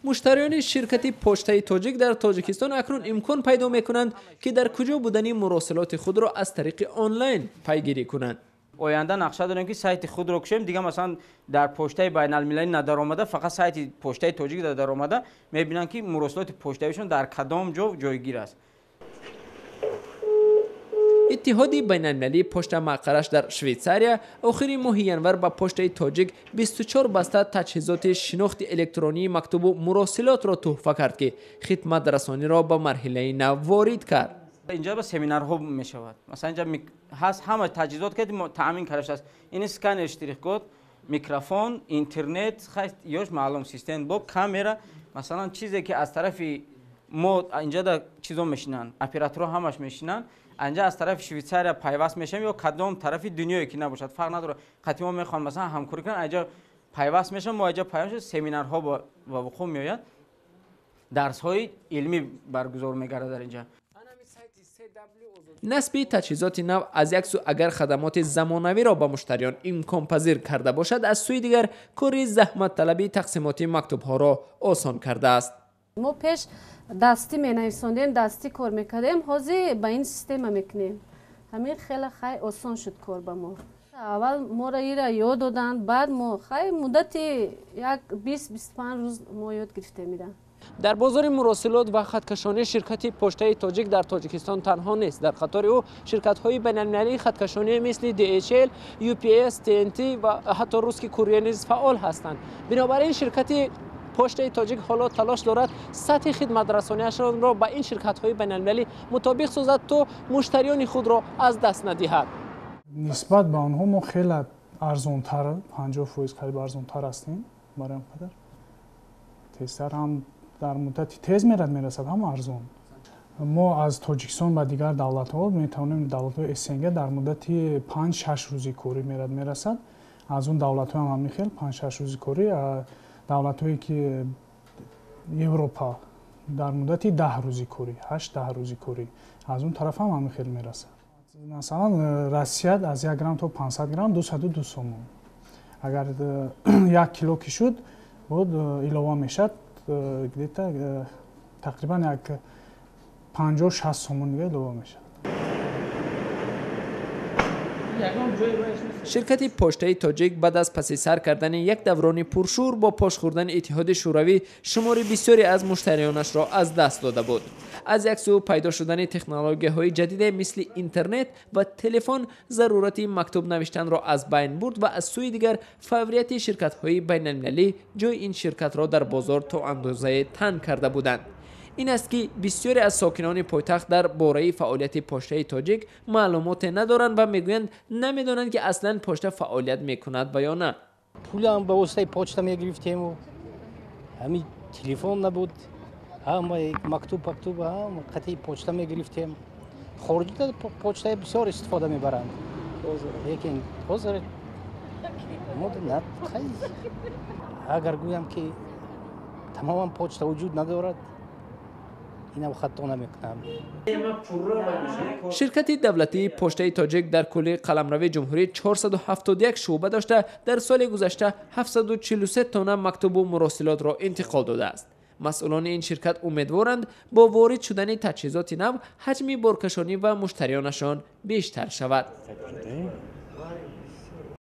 Муштариёни ширкати Почтаи Тоҷик дар Тоҷикистон акнун имкон пайдо мекунанд, ки дар куҷо будани муросилоти худро аз тариқи онлайн пайгирӣ кунанд. Оянда нақша дорем, ки сайти худро кушем. Дига, масалан, дар почтаи байналмилалӣ надаромада, фақат сайти Почтаи Тоҷик дар даромада мебинанд, ки муросилоти почтавишон дар кадом ҷо ҷойгир аст. Иттиҳоди байналмилалии почта, мақараш дар Швейтсария, охири моҳи январ ба Почтаи Тоҷик 24 баста таҷҳизоти шинохти электронии мактубу муросилотро тӯҳфа кард, ки хидматрасониро ба марҳилаи нав ворид кард. Инҷа ба семинарҳо мешавад. Масалан, инҷа ҳаст ҳама таҷҳизот, ки таъмин карда шудааст. Ин сканер штрих-код, микрофон, интернет, ёш маълум, систем бо камера. Масалан, чизе ки аз тарафи мо инҷа да чизо мешинанд, операторҳо ҳамаш мешинанд. Анҷа аз тарафи Швейтсария пайваст мешавем ё кадом тарафи дунёе ки набошад, фарқ надорад, қатъи мо мехоҳанд, масалан, ҳамкорӣ кунанд, анҷа пайваст мешавам, мо анҷа пайваст шуда, семинарҳо ба вуқӯъ меояд, дарсҳои илмӣ баргузор мегардад дар инҷа. Насби таҷҳизоти нав аз як сӯ агар хадамоти замонавиро ба муштариён имконпазир карда бошад, аз сӯи дигар кори заҳматталаби тақсимоти мактубҳоро осон кардааст. Мо пеш дастӣ менависондем, дастӣ кор мекардем, ҳозир ба ин система мекунем. Ҳамин хеле хай осон шуд кор ба мо. Аввал моро ира ёд доданд, баъд мо хай муддати як 20-25 рӯз мо ёд гирифтем ира. Дар бозори муросилот ва хаткашонӣ ширкати Почтаи Тоҷик дар Тоҷикистон танҳо нест. Дар қатори ӯ ширкатҳои байналмилалии хаткашонӣ мисли DHL, UPS, TNT ва ҳатто Русский курьер низ фаъол ҳастанд. Бинобар ин ширкати Почтаи Тоҷик ҳоло талош дорад сатҳи хидматрасониашонро ба ин ширкатҳои байналмилалӣ мутобиқ созад, то муштариёни худро аз даст надиҳад. Нисбат ба онҳо мо хеле арзонтар, 50% қариб арзонтар ҳастем. Барои он қадар тезтар ҳам дар муддати тез мерад мерасад, ҳам арзон. Мо аз Тоҷикистон ба дигар давлатҳо метавонем, давлатҳои СНГ, дар муддати 5-6 рӯзи корӣ мерад мерасад. Аз он давлатҳо ҳам ҳамин хел 5-6 рӯзи корӣ. Давлатҳое ки Европа, дар муддати 10 рӯзи корӣ, 8-10 рӯзи корӣ, аз он тараф ҳам ҳамин хел мерасад. Масалан, Россия аз 1 грамм то 500 грамм 202 сомон. Агар 1 кило ки шуд, буд илова мешавад, где-то тақрибан як 50-60 сомон дига илова мешавад. Ширкати Почтаи Тоҷик баъд аз паси сар кардани як даврони пуршӯр бо пош хӯрдани Иттиҳоди Шӯравӣ шумори бисёре аз муштариёнашро аз даст дода буд. Аз як сӯ пайдо шудани технологияҳои ҷадиде мисли интернет ва телефон зарурати мактуб навиштанро аз байн бурд ва аз сӯи дигар фаврияти ширкатҳои байналмилалӣ ҷои ин ширкатро дар бозор то андозае танг карда буданд. Ин аст, ки бисёре аз сокинони пойтахт дар бораи фаъолияти Почтаи Тоҷик маълумоте надоранд ва мегӯянд, намедонанд, ки аслан почта фаъолият мекунад ва ё на. Пулам ба воситаи почта мегирифтему ҳамин телефон набуд, ҳама мактуб пактуб ҳама қатъи почта мегирифтем. Хориҷида почтаи бисёр истифода мебаранд, лекин ҳозир агар гӯям, ки тамоман почта вуҷуд надорад, инам хато намекунам. Ширкати давлатии Почтаи Тоҷик дар кулли қаламрави ҷумҳурӣ 471 шӯъба дошта, дар соли гузашта 743 тонна мактубу муросилотро интиқол додааст. Масъулони ин ширкат умедворанд, бо ворид шудани таҷҳизоти нав ҳаҷми боркашонӣ ва муштариёнашон бештар шавад.